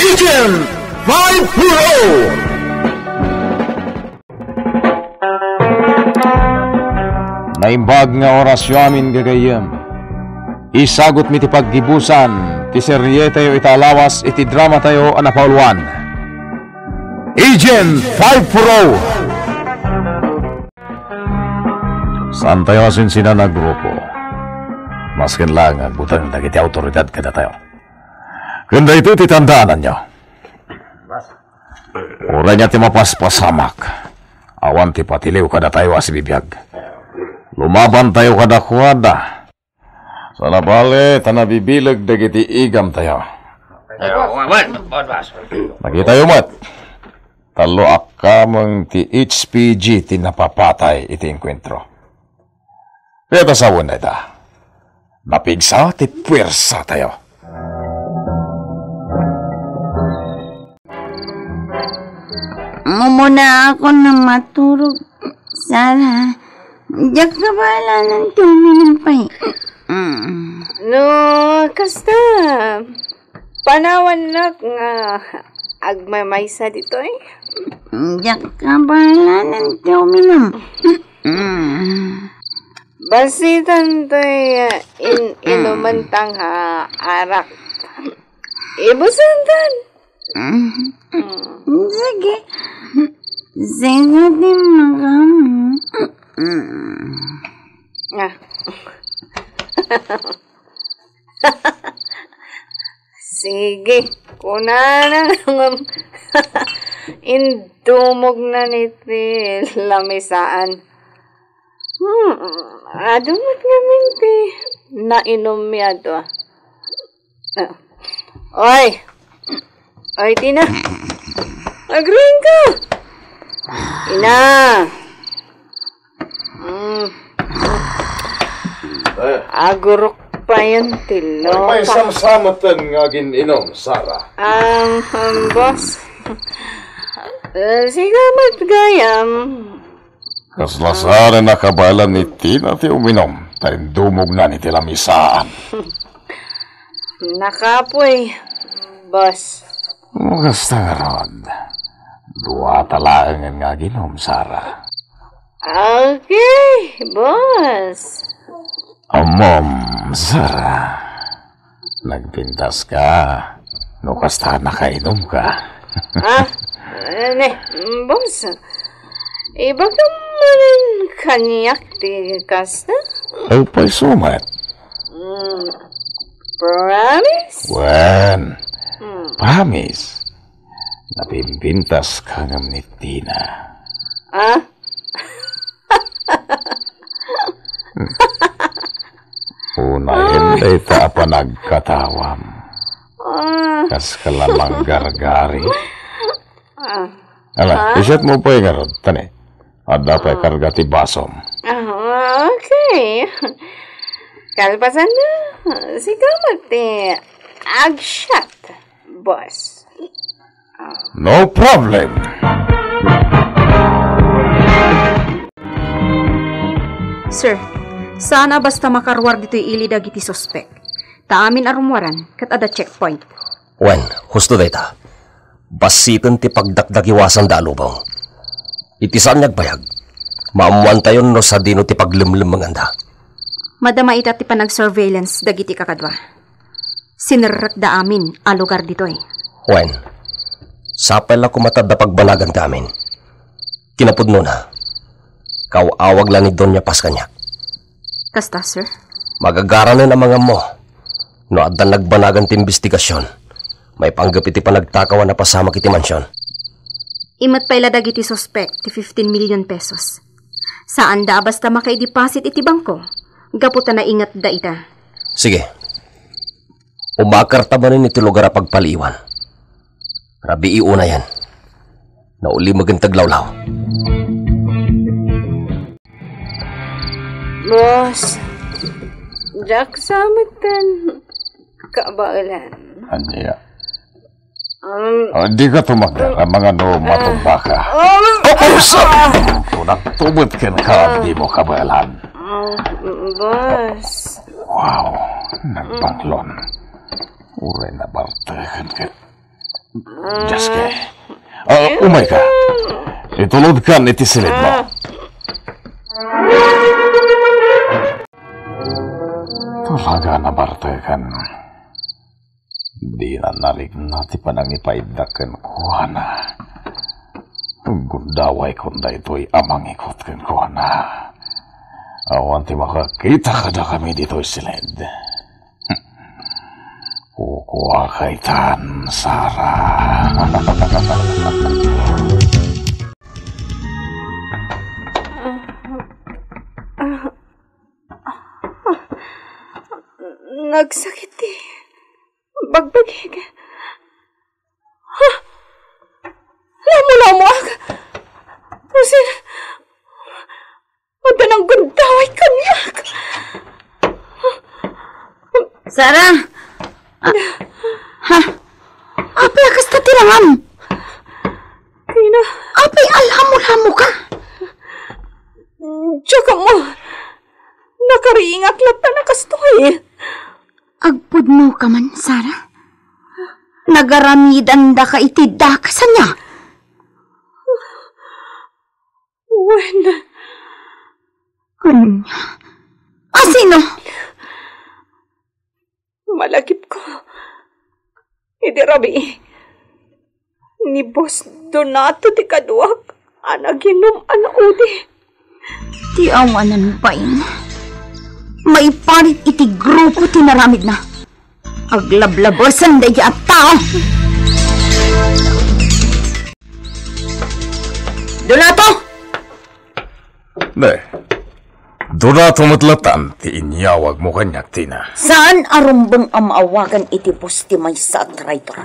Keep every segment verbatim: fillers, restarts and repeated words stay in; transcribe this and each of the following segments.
Agent five Pro! Naimbag nga orasyo amin, gagayyem. Isagutmi ti paggibusan ti serietayo ita a lawas iti dramatayo a napauluan, Agent five Pro. Saantayo a sinsinan a grupo. Masken laeng nga agbuteng dagiti awtoridad kadatayo. Ken daytoy ti tandaananyo. Uray nga ti mapaspasamak, awan ti patiliw kadatayo a sibibiag. Lumabantayo kadakuada. Sana bale ta nabibileg dagiti igamtayo. Ay, wa-, wa-, wa-, wa-, wa-, Nakitayo met. Tallo a kameng ti H P G ti napapatay iti engkuentro. Kaya ta sawen dayta. Napigsa ti puersatayo. Mumuna ako na maturog, Sara. Diak kabaalan ti uminum pay. Mm. No, kasta, panawannak nga agmamaysa ditoy. Diak kabaalan ti uminum. Mm. Basitan toy, uh, in-, inuman tang ha arak. Ibusantan. Mm. Sige. Sige, di magam. Mm. Ah. Sige, kunana ngem indumognan iti lamisaan. Hmm, adu met ngamin ti nainummi adu, ah. Ah. Oy! Oy, Tina! Agruin ka! Ina! Mm. Eh. Agurok pa yan, Tilo. Ay, may samsamatan nga agin-inom, Sara. Ang, ang boss. Eh, sigamat gayam. Kasla saan a kabaalan ni Tina ti uminom, ta indumognan iti lamisaan. Nakapoy, boss. No kasta ngarud, duata laengen nga aginom, Sara. Okay, boss. Ammom, Sara. Nagpintas ka. No kasta, nakainom ka. Ah, ne, boss. Ibagam manen kaniak ti kasta? Agpayso met. Mm, promise? Wen, mm, promise. Napimpintas ka ngem ni Tina. Ah? Unayen dayta a panagkatawam. Ah. Kas ka la manggargari. Ah. Ala, ah? Iset mo pay ngarud, tani. Adda pay, ah, karga ti basom. Ah, okay. Kalpasan na, sigamat ti agshot, boss. No problem. Sir, saan a basta makaruar ditoy ili dagiti suspek. Ta amin a rummuaran, ket adda checkpoint. Wen, husto dayta. Basiten ti pagdakdagiwasanda a lubong. Iti saan nga agbayag, maammoantayon no sadino ti paglemlemmenganda. Madama ita ti panagsurveillance dagiti kakadua. Sinerrekda amin a lugar ditoy. Wen, sapay la koma ta adda pagbanaganda amin. Kinapudnona, kaw-awag la ni Doña Paz kaniak. Kasta, sir? Magagaranen a mangammo no adda nagbanagan ti imbestigasion maipanggep iti panagtakaw a napasamak iti mansion. Imet pay la dagiti suspek ti fifteen million pesos. Saanda a basta makaideposit iti bangko gapu ta naingetda ita. Sige. Umakarta manen iti lugar a pagpaliiwan. Rabii unayen. Naulimek ti aglawlaw. Boss, diak sa metten kabaelan. Ania? Um, Ah, di ka tumagdara, mga no, matumba ka. Oh, oh, oh, sa-, Kung nagtubod ka na ka, di mo kabaelan. Ah, boss. Wow, nagbanglon. Uray na bartakan ka. Jaske. Ah, umayka. Itulodkan iti silidmo. Talaga a nabarteken. Dina narikna ti panangipaidak kenkuana. Gundaway kon daytoy a mangikot kenkuana. Awan ti makakita kadakami ditoy silid. Kukuaka itan, Sara. Nagsakit ti bagbagik. Ha? Lamulamuak. Usin, adda nanggundaway kaniak. Sara! Ah, ha? Apay a kasta ti langam? Tina. Apay a lamulamoka? Diak ammo. Nakaringak latta a kastoy. Agpudnoka man, Sara? Nagaramidandaka iti dakes ania? Wen. Ania? Asino? Malagipko. Idi rabii, ni Boss Donato ti kaduak a naginum a naudi. Ti awanan bain. Maiparit iti grupo ti naramidna. Aglablabesen daydi a tao. Donato! Ne, Donato met latta ti inyawagmo kaniak, Tina. Saan a rumbeng a maawagan iti boss ti maysa a traitor.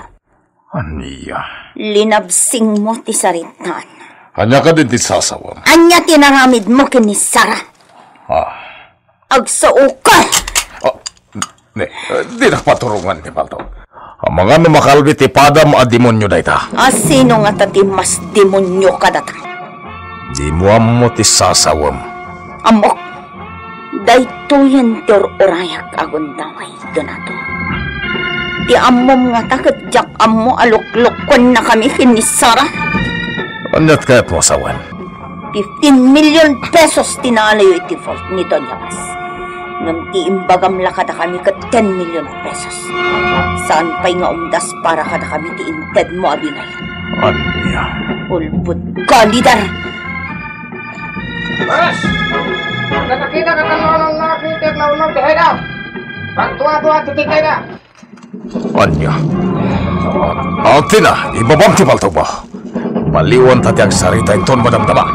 Ania? Linabsingmo ti saritaan. Ania kadin ti sasawem? Ania ti naramidmo ken ni Sara? Ah. Agsaoka! Ah, ne, eh, dinak paturongan ti palto. Amangan no makalbi ti padam a demonio dayta. Asino ngata ti mas demonio kadata? Dimo ammo ti sasawem. Ammok. Daytoyen ti ur-urayak a gundaway, Donato. Ti ammom ngata ket diak ammo a luklukuennakami ken ni Sara. Aniat kayatmo a sawen? Fifteen million pesos ti naalayo iti vault ni Doña Paz. Ngem ti imbagam la kadakami ket ten million pesos. Saan pay nga umdas para kadakami ti intedmo a bibay. Ania? Ulbodka, lider! Boss! Nakakita ka kano anong nakakita na unong behind out? Pagdua-dua ti tigay na! Ania? Aw, Tina, ibabam ti paltogmo. Baliwan ta ti agsarita inton madamdama.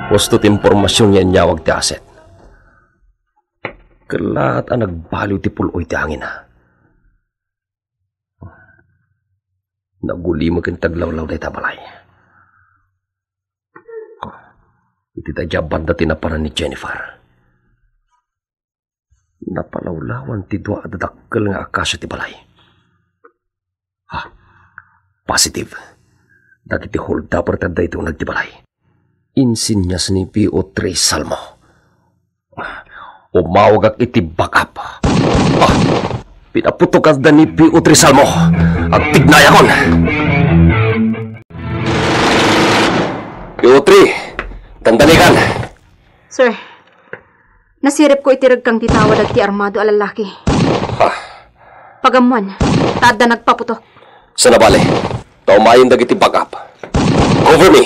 Husto ti impormasion nga inyawag ti aset. Kellaat a nagbaliw ti pul-oy ti angin. Nagulimek ken ti aglawlaw dayta a balay. Iti daydiay a banda ti napanan ni Jennifer. Napalawlawan ti dua a dadakkel nga akasia ti balay. Ah, positive. Dagiti holdaper ti adda iti uneg ti balay. Insinyas ni P O three Salmo. Umawagak iti backup. Ah, pinaputokan da ni P O three Salmo. Agtignayakon. P O three, dandanikan. Sir, nasiripko iti regkang ti tawa dagiti armado a lallaki. Ha? Pagammoan, ta adda nagpaputok. Saan a bale, ta umayen dagiti backup. Cover me.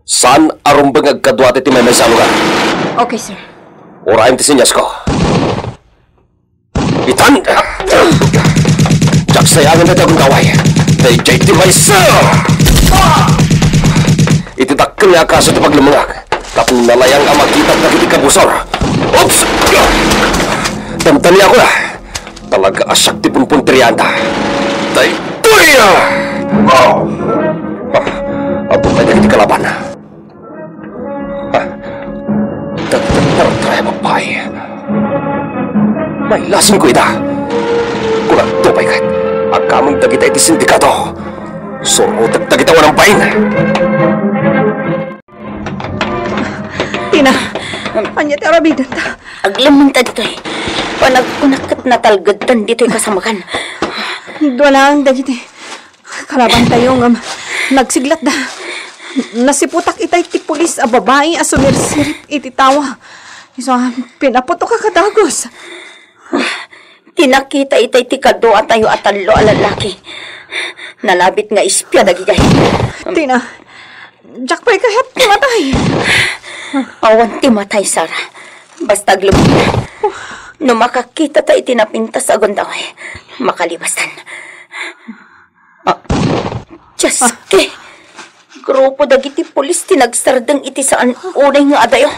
Saan a rumbeng nga agkaduat iti maymaysa a lugar. Okay, sir. Urayen ti sinyasko. Itan! Diak sayangen dayta a gundaway. Daydiay ti maysa! Iti dakkel nga akasia ti paglemmengak, tapno nalayang a makitak dagiti kabusor. Oops! Dandaniakon a. Talaga a siak ti punpunterianda. Daytoy a! Ah! Adu pay dagiti kalaban. Ah, dagiti tartaray a babbai. Mailasinko ida. Kunakto pay ket, agameng dagita iti sindikato. Surotek dagita awan bain. Ti Ania ti aramidenta? Aglementa ditoy. Panagkunak ket natalgedtan ditoy kasamakan. Dua laeng dagiti kalabantayo nga nagsiglatda. Nasiputak itay ti pulis a babai a sumirsirip iti tawa. Isu a pinaputok a kadagus. Ti nakita itay ti kaduatayo a tallo a lalaki. Nalabit nga espia dagijay. Tina, diak pay kayat ti matay. Awan ti matay, Sarah. Basta agluboy. No makakita ta iti napintas a gundaway, makalibastan. Ah, Dios ke! Grupo dagiti pulis ti nagsardeng iti saan unay nga adayo.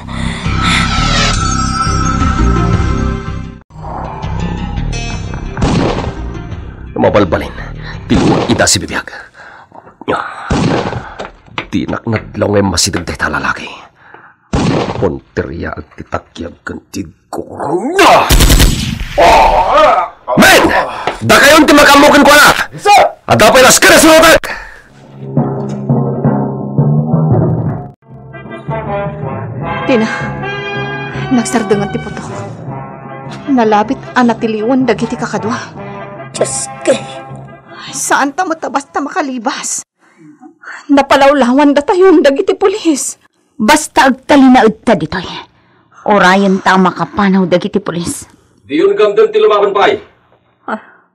Mabalbalin, tiluak ida sibibiag. Dinak nadlaw nga immasideg dayta a lalaki. Punteriaek ti takiag ken ti gurong. Men! Dakayon ti makaammo kenkuana! Sir! Adda pay las ka na sunotek! Tina, nagsardengan ti putok. Nalabit a natiliwan dagiti kakadua. Dios ke! Saan ta met a basta makalibas. Napalawlawan datayon dagiti pulis. Basta agtalinaedta ditoy. Urayen ta a makapanaw dagiti pulis. Diyon gamden ti lumaban pay.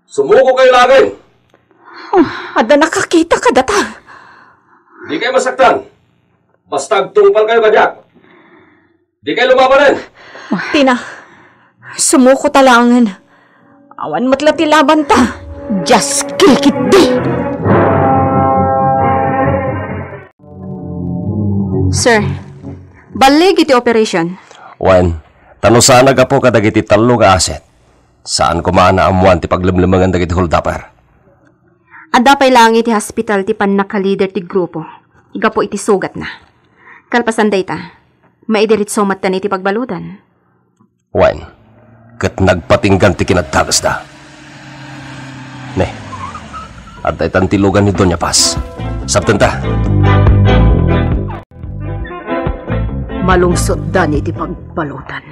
Sumuko kayo lagen. Adda nakakita kadata. Di kayo masaktan. Basta agtungpal kayo kadiak. Di kayo lumabanen. Tina, sumuko ta laengen. Awan met la ti labanta. Dios ke ketdi! Sir, ballig iti operation. Wen, ta no saan a gapu kadagiti tallo nga asset, saan koma a naammoan ti paglemlemengan dagiti holdupper. Adda pay laeng iti hospital ti pannakalider ti grupo gapu iti sugatna. Kalpasan dayta, maidiretso metten iti pagbaludan. Wen, ket nagpatinggan ti kinadakesda. Ne, adda itan ti lugan ni Doña Paz. Sabtenta. Malungsotda iti pagbaludan.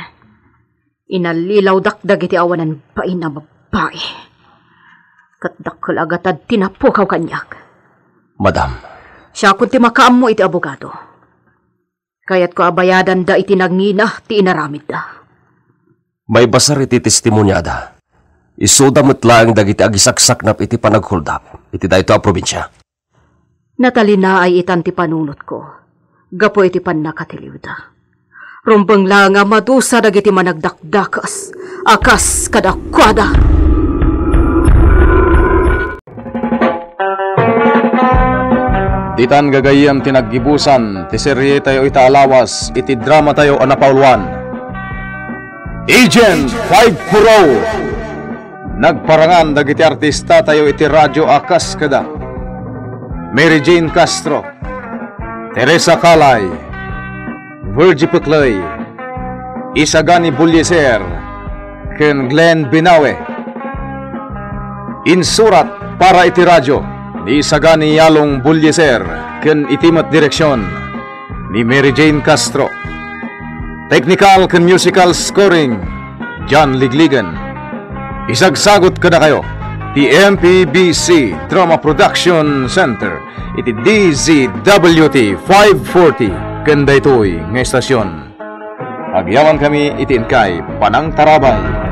Inallilawdak dagiti awanan bain a babbai. Ket dakkel a gatad ti napukaw kaniak. Madam. Siakon ti makaammo iti abogado. Kayatko a bayadanda iti nangina ti inaramidda. Maibasar iti testimoniada, isuda met laeng dagiti agisaksaknap iti panaghuldap iti daytoy a probinsia. Natalinaay itan ti panunotko gapu iti pannakatiliwda. Rumbeng laeng a madusa dagiti managdakdakes a kas kadakuada. Ditan gagayyem ti naggibusan ti serietayo ita a lawas iti dramatayo a napauluan, Agent five four oh. Nagparangan dagiti artistatayo iti radyo a kas kada Mary Jane Castro, Teresa Calay, Virgie Peclay, Isagani Bulliser, ken Glenn Binawe. Insurat para iti radyo ni Isagani Yalong Bulliser ken iti met direksion ni Mary Jane Castro. Technical ken musical scoring, John Ligligan. Isagsagut kadakayo ti M P B C Drama Production Center iti D Z W T five forty ken daytoy nga estasion. Agyamankami iti inkay panangtarabay.